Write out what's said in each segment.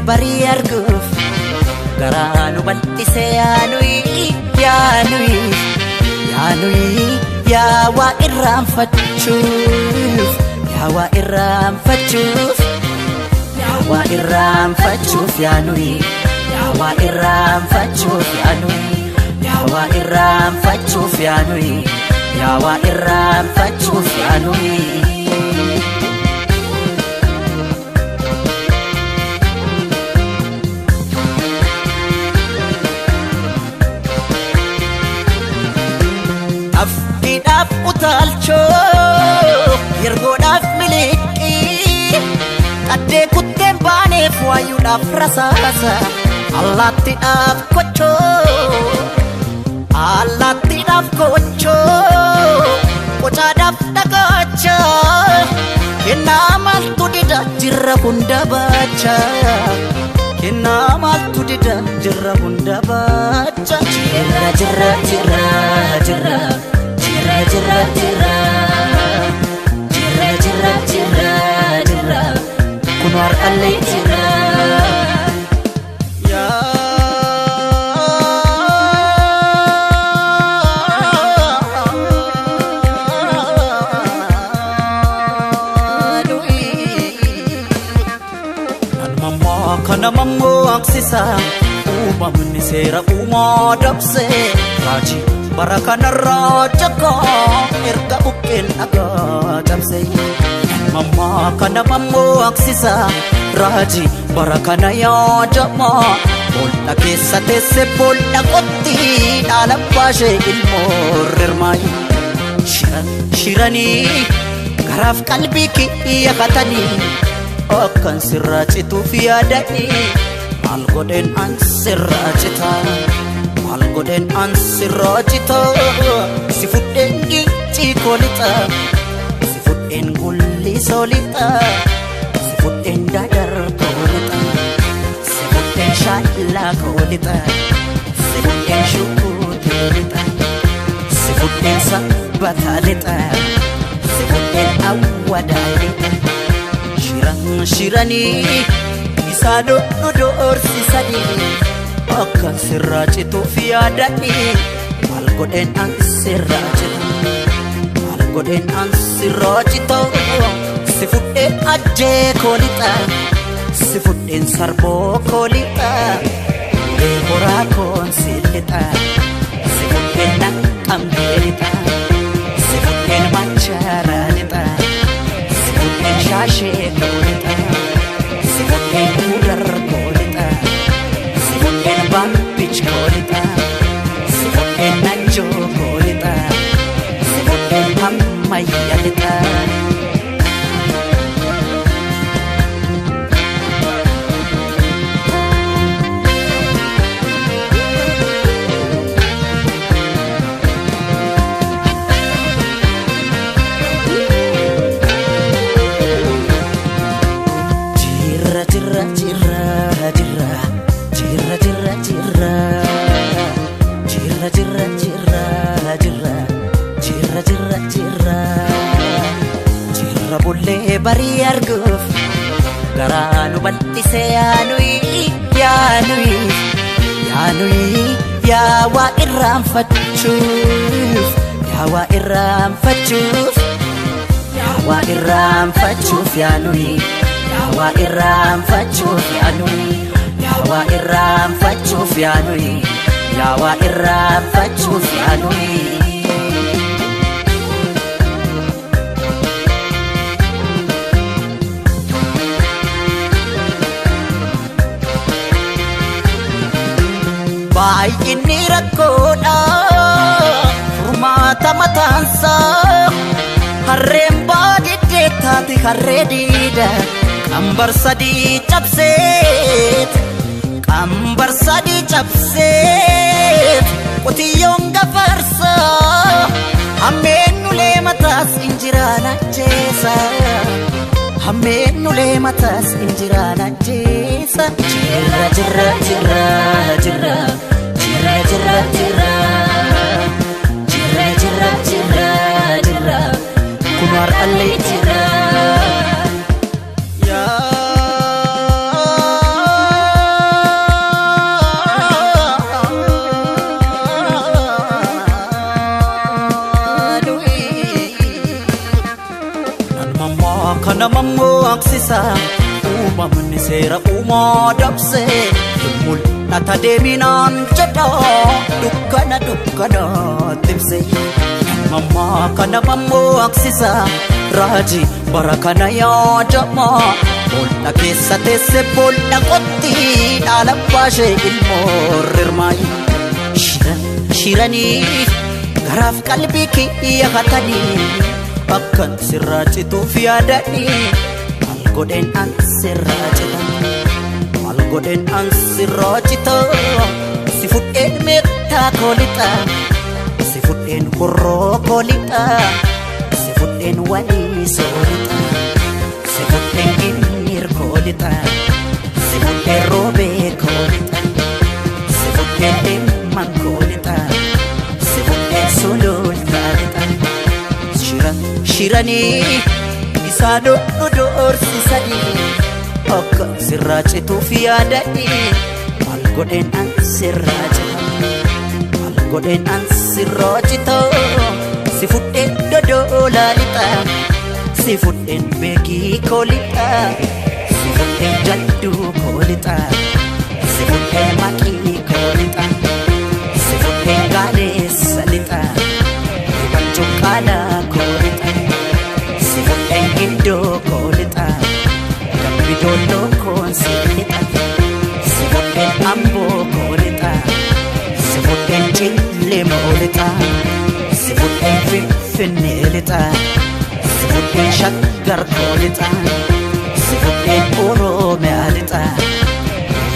Barii arguuf garaa nu bal'ise yaanuyi yaanuyi yaanuyi yaa waa irraanfachuuf yaa waa irraanfachuuf yaa waa irraanfachuuf yaanuyi yaa waa irraanfachuuf yaanuyi yaa waa irraanfachuuf yaanuyi yaa waa irraanfachuuf yaanuyi. Afkiidhaaf utaalchoo yergoodhaaf miliqii qaddee kutteen baaneef waayuudhaaf rasaasa allaattiidhaaf kochoo allaattiidhaaf kochoo qocaadhaaf dhagaacha kennaa maaltu dida jirra hunda baacha kennaa maaltu dida jirra hunda baacha jirra jirra jirra jirra jirra jirra jirra jirra jirra jirra jirra kun har'allee jirra. Kana mammoo aksisa uumamni seera uumaa dabse raajii bara kanarraa jakaa erga buqqeen dhagaa cabse. Mammaa kana mammoo aksisa raajii bara kana yaadamaa boolla keessa teesse boolla qotti dhaala baashee ilmoo rirmaayi. Shiran shiranii garaaf qalbii kiyya katanii. Akkan sirraa cituuf yaadanii maal godheen an sirraa cita maal godheen an sirraa cita si fudheen gincii koo lixa si fudheen gullisoo lixa si fudheen dadar koo lixa si fudheen shaallaa koo lixa si fudheen shukuutee lixa si fudheen sabbataa lixa si fudheen awwadaa lixa. Shiran shiranii isaan nu doorsisanii akkan sirraa cituuf yaadanii maal godheen an sirraa cita maal godheen an sirraa cita si fudheen ajjee koo lixa si fudheen sarboo koo lixa ulee horaa koon si lixa si fudheen naqqamtee lixa si fudheen machaaraa lixa. Si fudheen shaashee koo lixa si fudheen gudar koo lixa si fudheen baabbich koo lixa si fudheen najjoo koo lixa si fudheen ammayya lixa. Jirra jirra jirra jirra jirra jirra jirra jirra jirra jirra jirra jirra jirra jirra bullee barii arguuf garaa nu bal'ise yaanuyi yaanuyi yaanuyi yaa waa irraanfachuuf yaa waa irraanfachuuf yaa waa irraanfachuuf yaanuyi yaa waa irraanfachuuf yaanuyi yaa waa irraanfachuuf yaanuyi yaa waa irraanfachuuf yaanuyi. Baay'inni rakkoodha furmaata mataansaa. Harreen baadiddee taate harree diida qambar sadii cabseet qambar sadii cabseet qotiyyoon gafarsaa. Hammeen ulee mataas injiraan ajjeesa. Hammeen ulee mataas injiraan ajjeesa. Jirra jirra jirra jirra jirra jirra jirra jirra jirra jirra jirra kun har'allee jirra. Kana mammaksisa uumamni seera uumaa dabse mul'ata deeminaan jedha dukkana dukkana tibse. Mammaa kana mammaksisa raajii bara kana yaadama bool'a keessa teesse bool'a qotti dhaala baashee ilmoo rirmaayi. Shiran shiranii garaaf qalbii kiyya hatanii. Akkan sirraa cituuf yaadanii maal godheen an sirraa cita maal godheen an sirraa cita si fudheen meettaa koo lixa si fudheen horroo koo lixa si fudheen walii soo lixa si fudheen ginniir koo lixa si fudheen roobee koo lixa si fudheen dhimman koo lixa si fudheen sulultaa lixa. Shiranii isaan nu doorsisanii akka sirraa cituuf yaadanii maal godheen an sirraa cita maal godheen an sirraa cita si fudheen dodoolaa lixa si fudheen beekii koo lixa si fudheen jadduu koo lixa si fudheen maqii koo lixa si fudheen gaaleessa lixa. Cuqqaala koo lixa si fudheen giddoo koo lixa dambi doolloo koon si lixa si fudheen amboo koo lixa si fudheen cillemoo lixa si fudheen finfinnee lixa si fudheen shaggar koo lixa si fudheen oromiyaa lixa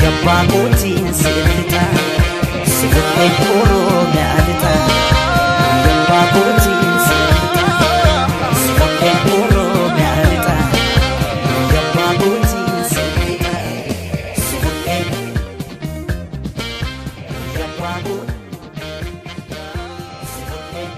yabbaa kootiin si lixa si fudheen oromiyaa lixa. Baabootiin si lixa si fudheen oromiyaa lixa baabootiin si lixa si fudheen baabootiin si fudheen.